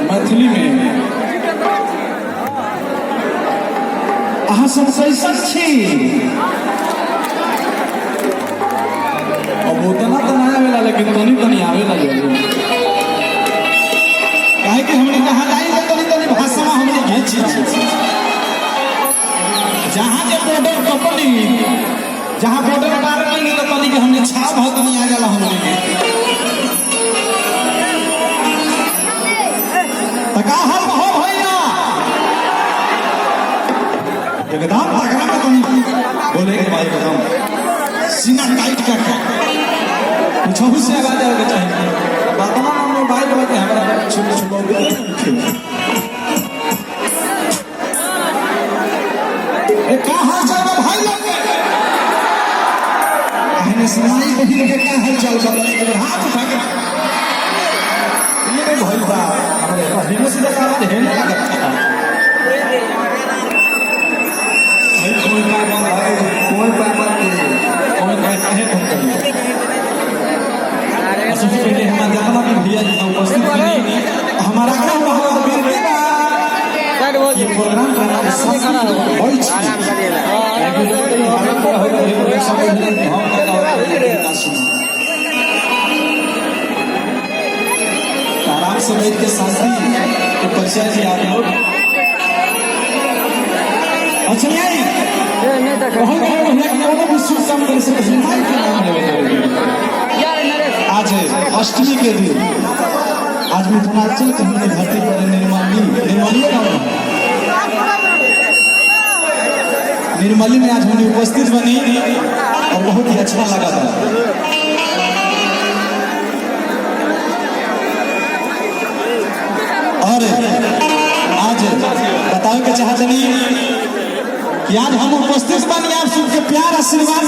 मैथिली में अहाँ सब कैसन छी? अब उतना तो ना आवेला, लेकिन तनी तनी आवेला जरूर। काहे कि हमने कहा जाई तो तनी तनी भाषा में हमने घींची छी। जहाँ के बॉर्डर कंपनी, जहाँ बॉर्डर पार कइनी तो तनी के हमने छाप हो तनी आ जाला हमने के। तो का हाल हो भैया? एकदम तगड़ा में तनी बोले के भाई, एकदम सीना टाइट करके पूछहु से आवाज आवे के चाहिए। वर्तमान में मोबाइल में हमरा छुप छुप। ए, का हाल चाल बा भाई लोग के? कहने से माई बहिन के का हाल चाल बा? एक बार हाथ उठा के। ये भइल बा, हमरे बहिन से तो आवाज है ना लागत। भाई, कोई का बंद है? कोई पर बंद कोई का काहे फोन करी? सबसे पहले हमारे जितना भी भैया जी उपस्थित हैं, हमारा क्या हुआ, हमारा विनती बा, ये प्रोग्राम का नाम सफल होई छी। भारत पर होई रहे सब हम का सुना। आराम से बैठ के शांति के परिचय जी आप लोग। अच्छा, नहीं बहुत बहुत भैया, कोनो भी शुभ काम करे से पहले माई के नाम लेवे के। आज अष्टमी के दिन आज मिथिलांचल के हमने धरती पर निर्मली, निर्मली गाँव में, निर्मली में आज हमने उपस्थित बनी और बहुत ही अच्छा लगा था। और आज बतावे के चाहतनी कि आज हम उपस्थित बनी आप सबके प्यार आशीर्वाद